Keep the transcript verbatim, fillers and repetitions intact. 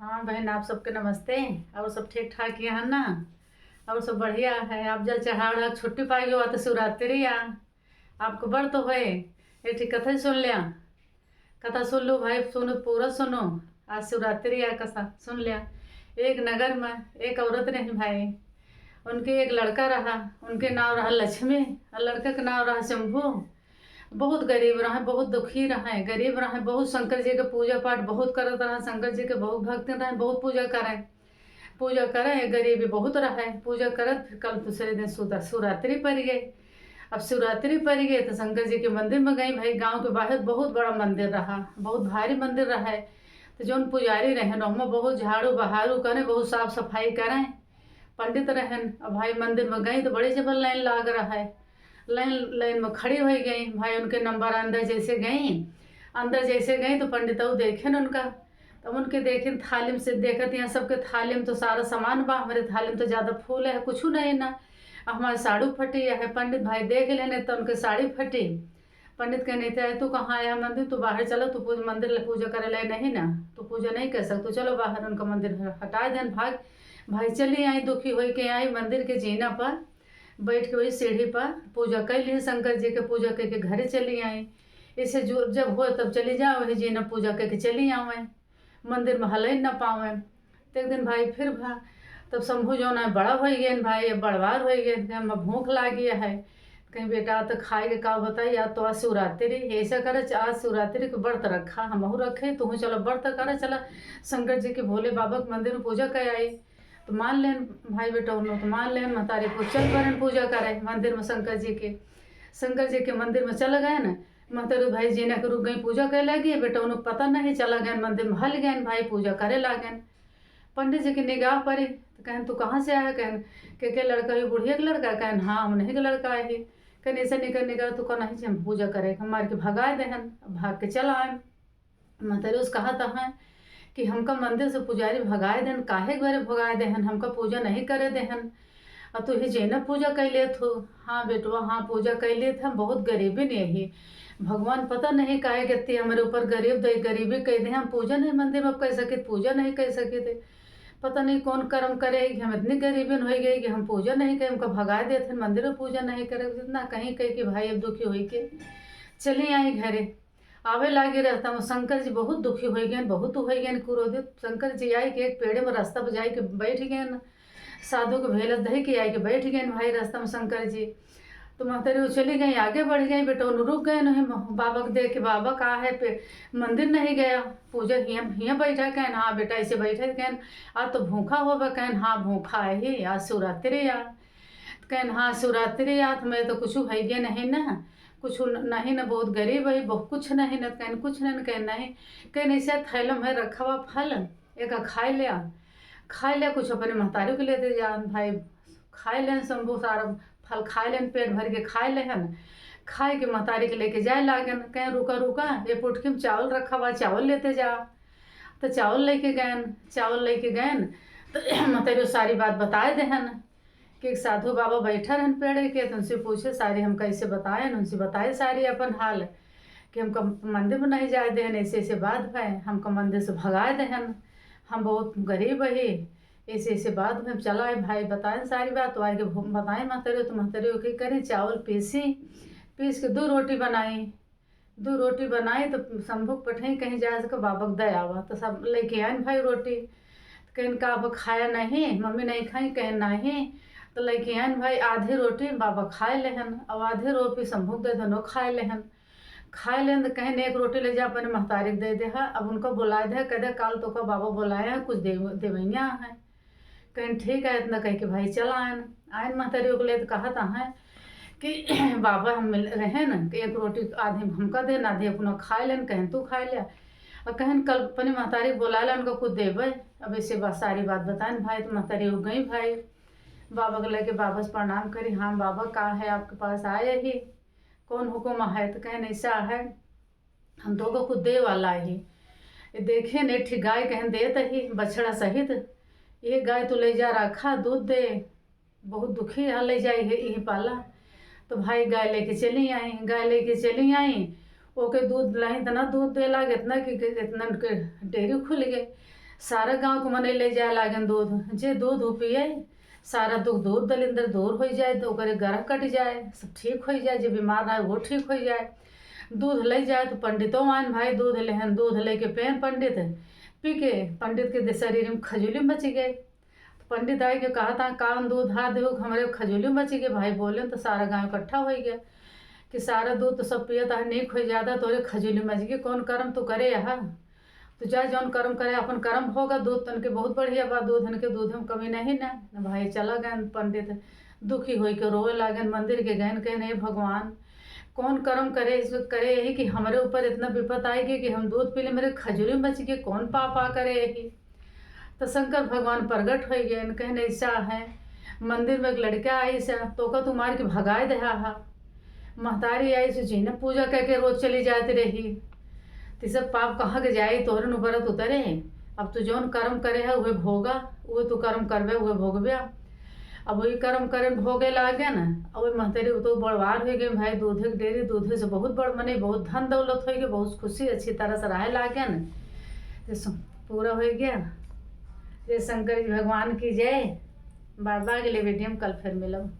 हाँ बहन, आप सबके नमस्ते। और सब ठीक ठाक ही है ना? और सब बढ़िया है। आप जल चढ़ाव ढाक छुट्टी पाई हो, तो शिवरात्रि आ आपको बड़ तो होए। एक ठे कथा सुन लिया, कथा सुन लो भाई, सुनो, पूरा सुनो। आज शिवरात्रि आ, कथा सुन लिया। एक नगर में एक औरत रही भाई, उनके एक लड़का रहा, उनके नाम रहा लक्ष्मी और लड़का के नाम रहा शंभू। बहुत गरीब रहे, बहुत दुखी रहे, गरीब रहे, बहुत शंकर जी के पूजा पाठ बहुत करत रहे, शंकर जी के बहुत भक्ति रहे, बहुत पूजा करे, पूजा करे, गरीबी बहुत रहे, पूजा करत। फिर कल दूसरे दिन सुदा-, शिवरात्रि पड़ गए। अब शिवरात्रि पड़ गए तो शंकर जी के मंदिर में गई भाई। गांव के बाहर बहुत बड़ा मंदिर रहा, बहुत भारी मंदिर रहे। तो जौन पुजारी रहे, ओमा बहुत झाड़ू बहारू करे, बहुत साफ सफाई करे, पंडित रहन। अब भाई मंदिर में गई तो बड़ी जबर लाइन लाग रहा है। लाइन, लाइन में खड़ी हो गई भाई। उनके नंबर अंदर जैसे गई, अंदर जैसे गई तो पंडितऊ देखेन उनका। तब उनके देखेन थाली में से, देखत यहाँ सबके थाली में तो सारा सामान बा, हमारे थाली में तो ज़्यादा फूल है, कुछ नहीं ना, हमारी साड़ू फटी है। पंडित भाई देख लेने तो उनके साड़ी फटी। पंडित कहने थे, "तू कहाँ आया मंदिर? तू बाहर चलो, तू पूजा, मंदिर ले पूजा करे लाए नहीं ना, तू पूजा नहीं कर सकते, चलो बाहर।" उनका मंदिर ह-, हटा देन, भाग। भाई चली आई, दुखी होई के आई मंदिर के जीना पर, बैठ के वही सीढ़ी पर पूजा कर ली, शंकर जी के पूजा करके घरे चली आई। इसे जो जब हो तब चली जाओ, वही जीना पूजा करके चली आवे, मंदिर में हले न पावे। तो एक दिन भाई फिर भा, तब शंभू जौन है बड़ा हो गए भाई, अब बड़वार हो गए, कि हम भूख लागी है। कहीं बेटा तो खाए के का बताई, या तो आज शिवरात्रि, ऐसा करे, आज शिवरात्रि के व्रत रखा, हमहू रखे, तू चलो व्रत करे, चला शंकर जी के भोले बाबा के मंदिर में पूजा कर आई। तो मान लेन भाई बेटा उन्हों, तो मान लेन महतारी को चल पड़न पूजा करे मंदिर में शंकर जी के। शंकर जी के मंदिर में चल गए न, महतारी भाई जीना के रुक गई, पूजा करे लगी, बेटा उन्हों पता नहीं, चला गए मंदिर में, हल गए भाई, पूजा करे लागन। पंडित जी की निगाह पड़ी तो कहन, "तू कहाँ से आया?" कहन, "के, के लड़का है? बुढ़िया के लड़का?" कहन, "हाँ, हम नहीं के लड़का है।" कहन, "ऐसे निकल, निकल, तू का नहीं हम पूजा करे।" मार के भगाए देहन, अब भाग के चला आन। महतारी उस कहा था कि हमका मंदिर से पुजारी भगाए देहन, काहे के बारे भगाए देहन, हमका पूजा नहीं करे देहन, और तू ही जेना पूजा कर लेत हो। हाँ बेटवा, हाँ पूजा कर लेत, हम बहुत गरीबी नहीं ही। भगवान पता नहीं काहे गति हमारे ऊपर गरीब दे, गरीबी कह दे, हम पूजा नहीं मंदिर में कर सकित, पूजा नहीं कर सकित। पता नहीं कौन कर्म करे कि हम इतनी गरीबी हो गई कि हम पूजा नहीं करे, हमका भगाए देत हैं, मंदिर में पूजा नहीं करे। जितना कहीं कहे कि भाई अब दुखी होई के चली आई घरे। आवे लागे रास्ता में शंकर जी बहुत दुखी हो गए, बहुत हो गए क्रोधित। शंकर जी आए के एक पेड़ में रास्ता पर जाए के बैठ गए, साधु के भेलस धई के आए के बैठ गए भाई रास्ता में शंकर जी। तो महतारी वो चली गई, आगे बढ़ गई, बेटा उन्हों रुक गए नहीं। बाबा के देख के, "बाबा का है पे मंदिर नहीं गया, पूजा हियाँ, हियाँ बैठा कहन, हाँ बेटा ऐसे बैठे कहन, आज तो भूखा होबा कहन, हाँ भूखा है ही, आज शिवरात्रि यार।" कहन, "हाँ शिवरात्रि यार, मैं तो कुछ है गए नहीं ना, कुछ न-, नहीं ना, बहुत गरीब है, बहुत कुछ नहीं ना।" कहन, "कुछ नहीं।" कहन, "नहीं।" कहन, "ऐसे थैलम है रखा हुआ फल, एक खाए ले आ, खाए ले, कुछ अपने महतारी को लेते जा।" भाई खाए लेन शंभू सारा फल खाए लेन, पेट भर के खाए लेहन। खाए के महतारी के लेके जाए लागन, कहें, "रुका, रुका, ये पुटकी में चावल रखा हुआ, चावल लेते जा।" तो चावल लेके गएन, चावल लेके गएन तो महतारी सारी बात बताए देहन कि एक साधु बाबा बैठा रहन पेड़ के, तो उनसे पूछे सारी हम कैसे बताएन, उनसे बताए सारी अपन हाल कि हमका मंदिर में नहीं जाए देहन, ऐसे ऐसे बात भय, हमका मंदिर से भगाए देहन, हम बहुत गरीब ही, ऐसे ऐसे बात में चला है भाई, बताएं सारी बात। तो आए के भो-, बताएं महतारी, तो महतारी के करें चावल पीसी, पीस के दो रोटी बनाई, दो रोटी बनाई तो शंभू के पठई कहीं जाए सके, बाबा के दे आवा। तो सब लेके आएन भाई रोटी, तो कहन का अब खाया नहीं, मम्मी नहीं खाई, कहन नहीं। तो लेके आएन भाई आधी रोटी बाबा खाए लेहन, और आधी रोटी शंभू के दे देन, वो खाए लेहन। खाए लेन तो कहन, "एक रोटी ले जा अपने महतारी के दे दे है, अब उनका बुलाए दे, कह दे काल तो का बाबा बुलाए हैं, कुछ दे-, देवैया है।" कहन, "ठीक है।" इतना कह के भाई चला आएन। आएन महतारी ओकले तो कहत हैं कि बाबा हम मिल रहे न, कि एक रोटी आधी हमका देन, आधी अपना खाए लेन, कहन तू खाए ले। और कहन कल अपनी महतारी के बुलाए ला, उनका कुछ देबे। अब ऐसे बात, सारी बात बताएन भाई, तो महतारी हो गई भाई। बाबा के लेके बाबा से प्रणाम करी, "हाँ बाबा, का है आपके पास आए ही, कौन हुक्म है?" तो कहन, "ऐसा है, हम तो को कुछ दे वाला ही। ये देखे न, एक ठी गाय कहन देत ही, बछड़ा सहित। ये गाय तू ले जा रखा, दूध दे, बहुत दुखी है, ले जाई है यही पाला।" तो भाई गाय लेके चली आई, गाय लेके चली आई, ओके दूध लाई, इतना दूध दे लाग, इतना कि, कि इतना के डेयरी खुल गए। सारा गाँव के मनई लइ जाए लागेन दूध। जे दूध उ पिए, सारा दुख दूर दलिंदर दूर होइ जाए, तो ओकरे गरह कटि जाए, सब ठीक होइ जाए, जे बीमार रहे वो ठीक होइ जाए। दूध लइ जाए तो पंडितो आएन भाई, दूध लेहेन, दूध लेके पेन पंडित, पी के पंडित के दे-, शरीर में खजुली मचि गए। तो पंडित आइके कहत हैं, "कौन दूध हा देहु कि हमरे खजुली मचि गए?" भाई बोलेन तो सारा गाँव इकट्ठा होइ गया कि सारा दूध तो सब पियत है, नीक होइ जाता, तोरे खजुली मचि गए, कौन करम तू करे हा? तू जा जौन करम करे, अपन करम भोगा, दूध तनके बहुत बढ़िया बा, दूध इनके दूध में कमी नहीं ना। भाई चला गएन पंडित, दुखी होइके रोवे लागेन, मंदिर के गएन, कहेन, "हे भगवान, कौन करम करे, करे यही कि हमरे ऊपर इतना विपत आइ गई कि हम दूध पी ले, मेरे खजुली मचि गए, कौन पाप आ करे यही?" तो शंकर भगवान प्रगट होइ गएन, कहेन, "ऐसा है, मंदिर में एक लड़का आइस, तो ओका तू मार के भगाए देहा हा। महतारी आइस, जिन्हें पूजा करके रोज चली जाती रही। तो सब पाप कहाँ के जाई, तोहरे नु बरत उतरे। अब तू जौन करम करे है, उहे भोगा, उहे तू करम करबे, उहे भोगबे।" अब वही करम करेन, भोगे लागेन। अब वही महतारी तो बड़वार होइ गए भाई, दूधे के डेरी, दूधे से बहुत बड़ मने, बहुत धन दौलत होइ गए, बहुत खुशी अच्छी तरह से रहे लागेन। जैसे पूरा होइ गया। जय शंकर जी भगवान की जय। बाबा अगले वीडियो में कल फिर मिलब।